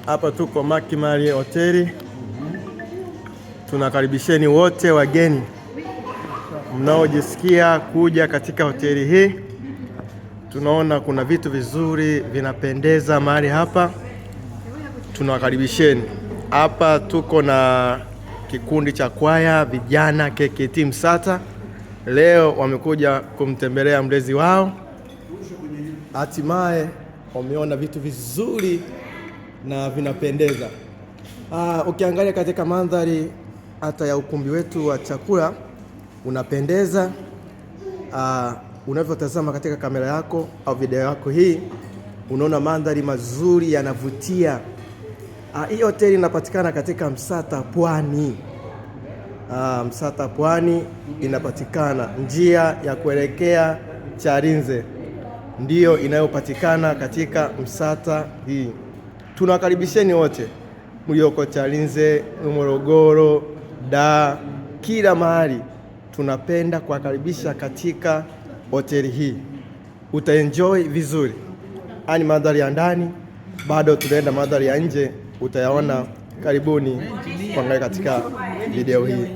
Hapa tuko Makimari Hoteli. Tunakaribisheni wote wageni mnaojisikia kuja katika hoteli hii. Tunaona kuna vitu vizuri vinapendeza mahali hapa, tunawakaribisheni hapa. Tuko na kikundi cha kwaya vijana KKT Msata, leo wamekuja kumtembelea mlezi wao, hatimaye wameona vitu vizuri na vinapendeza. Ukiangalia katika mandhari hata ya ukumbi wetu wa chakula unapendeza. Unavyotazama katika kamera yako au video yako hii, unaona mandhari mazuri yanavutia. Hii hoteli inapatikana katika Msata Pwani. Msata Pwani inapatikana njia ya kuelekea Chalinze ndiyo inayopatikana katika Msata hii. Tunawakaribisheni wote mlioko Chalinze, Morogoro, Dar, kila mahali tunapenda kuwakaribisha katika hoteli hii. Utaenjoy vizuri, ani mandhari ya ndani, bado tunaenda mandhari ya nje utayaona. Karibuni kuangalia katika video hii.